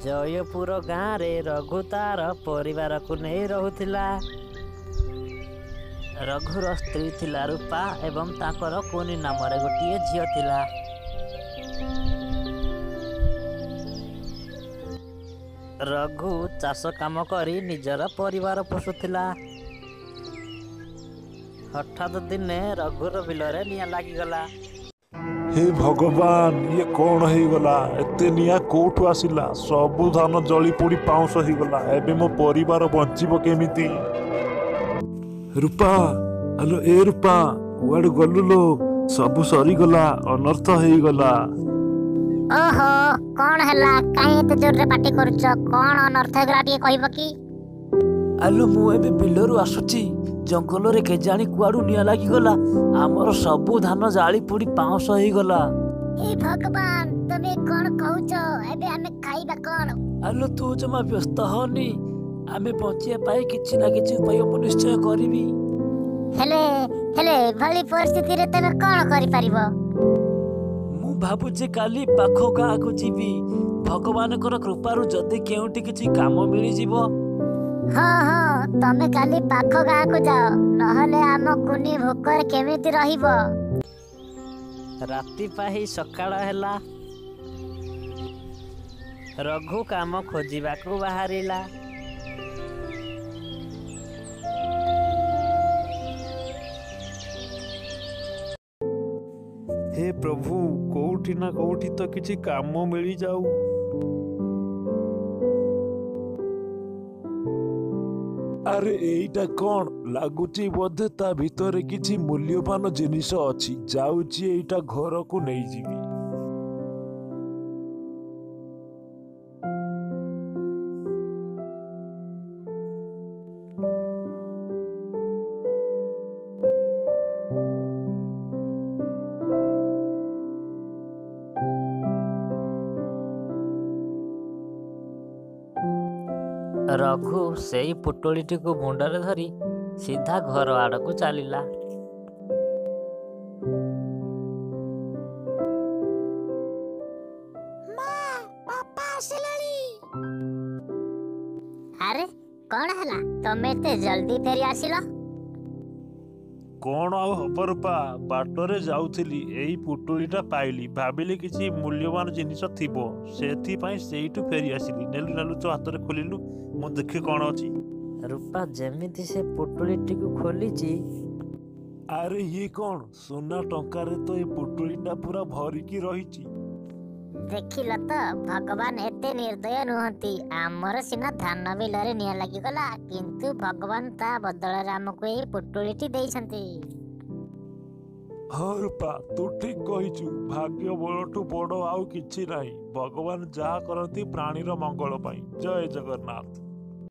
ଜୟପୁର ଗାଁରେ ରଘୁ ତାର ପରିବାରକୁ ନେଇ ରହୁଥିଲା। ରଘୁର ସ୍ତ୍ରୀ ଥିଲା ରୂପା ଏବଂ ତାଙ୍କର କୁନି ନାମରେ ଗୋଟିଏ ଝିଅ ଥିଲା। ରଘୁ ଚାଷ କାମ କରି ନିଜର ପରିବାର ପୋଷୁଥିଲା। ହଠାତ୍ ଦିନେ ରଘୁର ବିଲରେ ନିଆଁ ଲାଗିଗଲା। ହେ ଭଗବାନ, ଇଏ କଣ ହେଇଗଲା? ଏତେ ନିଆଁ କୋଉଠୁ ଆସିଲା? ସବୁ ଧାନ ଜଳି ପୋଡି ପାଉଁଶ ହେଇଗଲା। ଏବେ ମୋ ପରିବାର ବଞ୍ଚିବ କେମିତି? ରୂପା, ଆଲୋ ଏ ରୂପା, କୁଆଡେ ଗଲୁ ଲୋ? ସବୁ ସରିଗଲା, ଅନର୍ଥ ହେଇଗଲା। ଓହୋ, କଣ ହେଲା? କାହିଁ ଏତେ ଜୋରରେ ପାଟି କରୁଛ? କଣ ଅନର୍ଥ ହେଇଗଲା ଟିକେ କହିବ କି? ଆଲୋ, ମୁଁ ଏବେ ବିଲରୁ ଆସୁଛି। ଜଙ୍ଗଲରେ କେଜାଣି କୁଆଡୁ ନିଆଁ ଲାଗିଗଲା, ଆମର ସବୁ ଧାନ ଜାଳି ପୋଡି ପାଉଁଶ ହେଇଗଲା। ହେ ଭଗବାନ, ତମେ କଣ କହୁଛ? ଏବେ ଆମେ ଖାଇବା କଣ? ଆଲୋ, ତୁ ଜମା ବ୍ୟସ୍ତ ହନି, ଆମେ ବଞ୍ଚିବା ପାଇଁ କିଛି ନା କିଛି ଉପାୟ ମୁଁ ନିଶ୍ଚୟ କରିବି। ହେଲେ ହେଲେ ଏଭଳି ପରିସ୍ଥିତିରେ ତମେ କଣ କରିପାରିବ? ମୁଁ ଭାବୁଛି କାଲି ପାଖ ଗାଁକୁ ଯିବି। ଭଗବାନଙ୍କର କୃପାରୁ ଯଦି କେଉଁଠି କିଛି କାମ ମିଳିଯିବ। ହଁ ହଁ, ତମେ କାଲି ପାଖ ଗାଁକୁ ଯାଅ, ନହେଲେ ଆମ କୁନି ଭୋକରେ କେମିତି ରହିବ? ରାତି ପାହି ସକାଳ ହେଲା। ରଘୁ କାମ ଖୋଜିବାକୁ ବାହାରିଲା। ହେ ପ୍ରଭୁ, କୋଉଠି ନା କୋଉଠି ତ କିଛି କାମ ମିଳିଯାଉ। ଆରେ ଏଇଟା କଣ ଲାଗୁଛି? ବୋଧେ ତା ଭିତରେ କିଛି ମୂଲ୍ୟବାନ ଜିନିଷ ଅଛି। ଯାଉଛି, ଏଇଟା ଘରକୁ ନେଇଯିବି। ରଘୁ ସେଇ ପୁଟୁଳିଟିକୁ ମୁଣ୍ଡରେ ଧରି ସିଧା ଘର ଆଡ଼କୁ ଚାଲିଲା। ଆରେ, କଣ ହେଲା? ତମେ ଏତେ ଜଲ୍ଦି ଫେରି ଆସିଲ? କଣ ଆଉ ହବ ରୂପା, ବାଟରେ ଯାଉଥିଲି, ଏଇ ପୁଟୁଳିଟା ପାଇଲି। ଭାବିଲି କିଛି ମୂଲ୍ୟବାନ ଜିନିଷ ଥିବ, ସେଥିପାଇଁ ସେଇଠୁ ଫେରି ଆସିଲି। ନେଲୁ ନେଲୁ, ତୋ ହାତରେ ଖୋଲିଲୁ, ମୁଁ ଦେଖେ କଣ ଅଛି। ରୂପା ଯେମିତି ସେ ପୁଟୁଳିଟିକୁ ଖୋଲିଛି, ଆରେ ଇଏ କଣ? ସୁନା ଟଙ୍କାରେ ତ ଏ ପୁଟୁଳିଟା ପୁରା ଭରିକି ରହିଛି। ଦେଖିଲ ତ, ଭଗବାନ ଏତେ ନିର୍ଦ୍ଦୟ ନୁହନ୍ତି। ଆମର ସିନା ଧାନ ବିଲରେ ନିଆଁ ଲାଗିଗଲା, କିନ୍ତୁ ଭଗବାନ ତା ବଦଳରେ ଆମକୁ ଏଇ ପୁଟୁଳିଟି ଦେଇଛନ୍ତି। ହଁ ରୂପା, ତୁ ଠିକ କହିଛୁ। ଭାଗ୍ୟ ବଳଠୁ ବଡ ଆଉ କିଛି ନାହିଁ। ଭଗବାନ ଯାହା କରନ୍ତି ପ୍ରାଣୀର ମଙ୍ଗଳ ପାଇଁ। ଜୟ ଜଗନ୍ନାଥ।